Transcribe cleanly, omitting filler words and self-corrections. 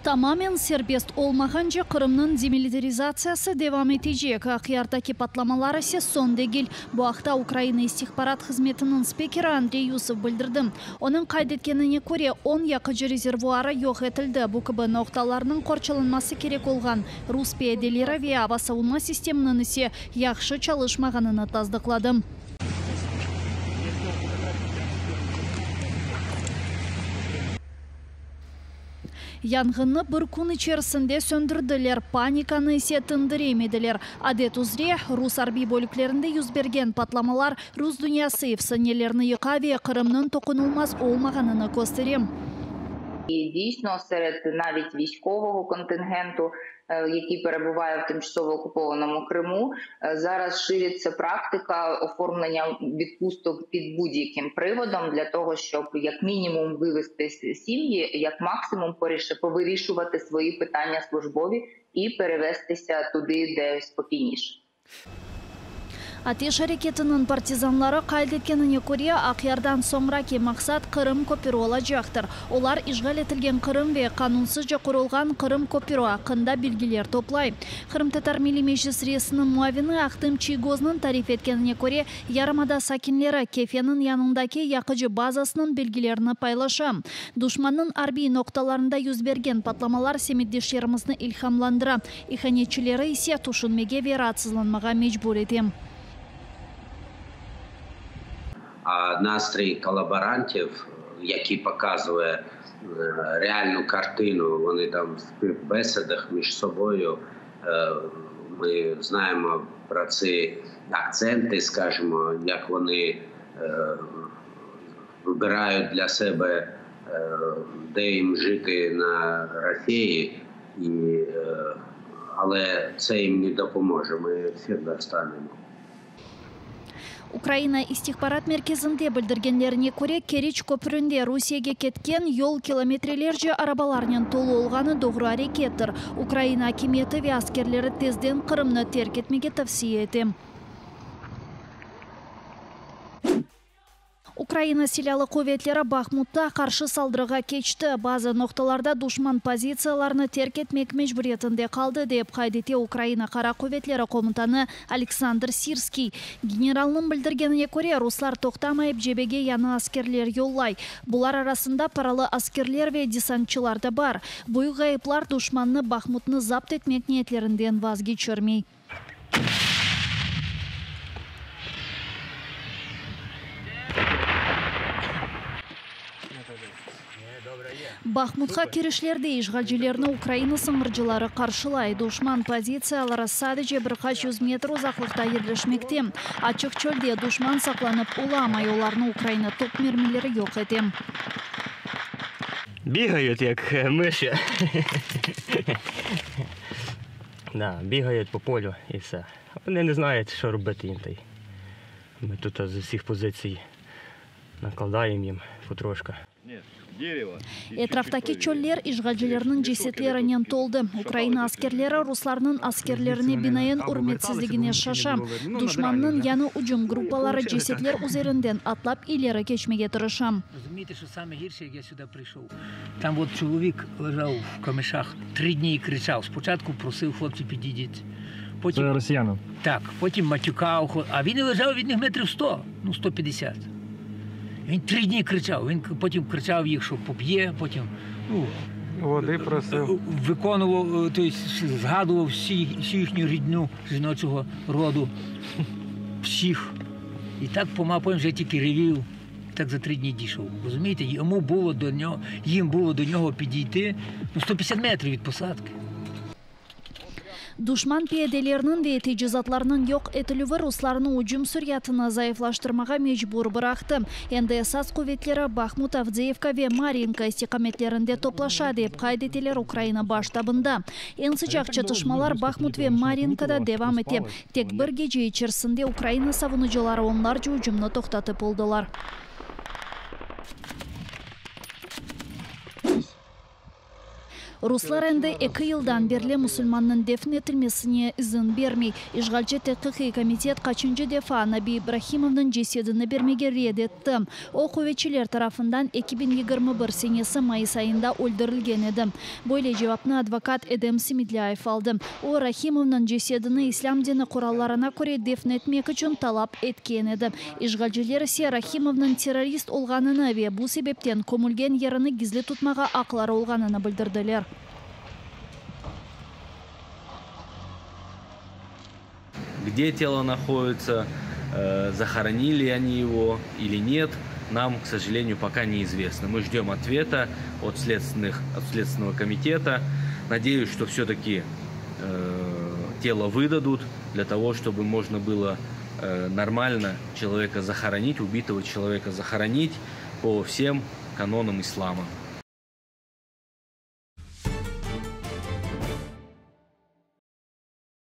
Tamamen serbest olmağance Qırımnıñ demilitarizatsiyası devam etecek, Aqyardaki patlamalar ise soñ degil. Bu aqta Ukraina istihbarat hızmetiniñ spikeri Andrey Yusov bildirdi. Onıñ qayd etkenine köre, on yaqıcı rezervuarı yoq etildi, bu kibi noqtalarnıñ qorçalanması kerek olğan rus piyadeleri ve ava savunma sisteminiñ ise yahşı çalışmağanını tasdıqladı. Yanğınnı bir kün içerisinde söndürdiler, panikanı ise tındıremediler. Adet üzre, rus arbiy bölüklerinde yüz bergen patlamalar rus dünyası efsanelerini yıqa ve Qırımnıñ toqunılmaz olmağanını köstere. І дійсно серед навіть військового контингенту, який перебуває в тимчасово окупованому Криму, зараз шириться практика оформлення відпусток під будь-яким приводом для того, щоб як мінімум вивести сім'ї, як максимум повирішувати свої питання службові і перевестися туди, де спокійніше. Ateş areketiniñ partizanları qayd etkenine köre, Aqyardan soñraki maqsat Qırım köpüri olacaqtır. Olar işğal etilgen Qırım ve qanunsızca qurulğan Qırım köpüri aqqında bilgiler toplay. Qırımtatar Milliy Meclis reisiniñ muavini Ahtem Çiygoznıñ tarif etkenine köre, yarımada sakinleri Kefeniñ yanındaki yaqıcı bazasınıñ bilgilerini paylaşa. Duşmannıñ arbiy noqtalarında yüz bergen patlamalar semetdeşlerimizni ilhamlandıra, ihanetçileri ise tüşünmege ve raatsızlanmağa mecbur ete. А настрій колаборантів, який показує реальну картину, вони там в співбесідах між собою, ми знаємо про ці акценти, скажімо, як вони вибирають для себе, де їм жити на Росії, але це їм не допоможе, ми всіх достанемо. Ukraina istihbarat merkezinde bildirgenlerine köre, Keriç köpründe Rusiyege ketken yol kilometrelerce arabalarnen tolu olğanı doğru arekettir. Ukraina akimiyeti ve askerleri tezden Qırımnı terk etmege tavsiye ete. Ukraina Silâlı quvetleri Bahmutta qarşı saldırığa keçti. Bazı noqtalarda duşman pozitsiyalarını terk etmek mecburiyetinde qaldı, dep qayd ete Ukraina Qara quvetleri komutanı Aleksandr Sirskiy. Generalnıñ bildirgenine köre, ruslar toqtamayıp cebege yañı askerler yollay. Bular arasında paralı askerler ve desantçılar da bar. Büyük ğayıplar duşmannı Bahmutnı zapt etmek niyetlerinden vazgeçirmey. Bahmutqa kirişlerde işğalcilerni Ukraina sıñırcıları qarşılay. Duşman pozitsiyaları sadece bir qaç yüz metr uzaqlıqta yerleşmekte. Açıq çölde duşman saqlanıp olamay, olarnı Ukraina top mermileri yoq ete. Бегают, як миші. Да, бігають по полю і все. Вони не знають, що робити їм. Та й Ми тут з усіх позицій накладаємо їм потрошку. Etraftaki çöller işğalcilerniñ cesetlerinen toldı. Ukraina askerleri ruslarnıñ askerlerine binaen ürmetsizligine şaşa. Duşmannıñ yañı ücüm gruppaları cesetler üzerinden atlap ileri keçmege tırışa. Розумієте, що саме гірше, як я сюди прийшов. Там от чоловік лежав в камишах 3 дні і кричав. Спочатку просив хлопці підійдіть. Потім, Це росіяни. так, потім матюкав, а він лежав від них метрів 100, ну 150. Він 3 дні кричав. Він потім кричав їх, що поб'є, потім ну, Води просив. виконував, тобто згадував всю їхню рідню жіночого роду, всіх. І так помав, потім вже тільки ревів, так за 3 дні дійшов. Розумієте, йому було до нього, їм було до нього підійти ну, 150 метрів від посадки. Duşman piyadeleriniñ ve tecizatlarınıñ yoq etilüvi ruslarnı ücüm süratını zayıflaştırmağa mecbur bıraqtı. Endi esas quvetleri Bahmut, Avdeyevka ve Maryinka istiqametlerinde toplaşa, dep qayd eteler Ukraina baş ştabında. Eñ sıcaq çatışmalar Bahmut ve Maryinkada devam ete. Tek bir gece içerisinde Ukraina savunucıları onlarca ücümni toqtatıp oldılar. Ruslar endi eki yıldan berli musulmannıñ defn etilmesine izin bermey. İşğalci Tedqiqiy komitet qaçıncı defa Nabi İbrahimovnıñ cesedini bermege red etti. O, quvetçiler tarafından 2021 senesi mayıs ayında öldürilgen edi. Böyle cevapnı advokat Edem Semedlâyev aldı. O, Rahimovnıñ cesedini islâm dini qurallarına köre defn etmek içün talap etken edi. İşğalciler ise Rahimovnıñ terrorist olğanını ve bu sebepten kömülgen yerini gizli tutmağa aqları olğanını bildirdiler. Где тело находится, захоронили они его или нет, нам, к сожалению, пока неизвестно. Мы ждем ответа от, следственных, от Следственного комитета. Надеюсь, что все-таки э, тело выдадут для того, чтобы можно было э, нормально человека захоронить, убитого человека захоронить по всем канонам ислама.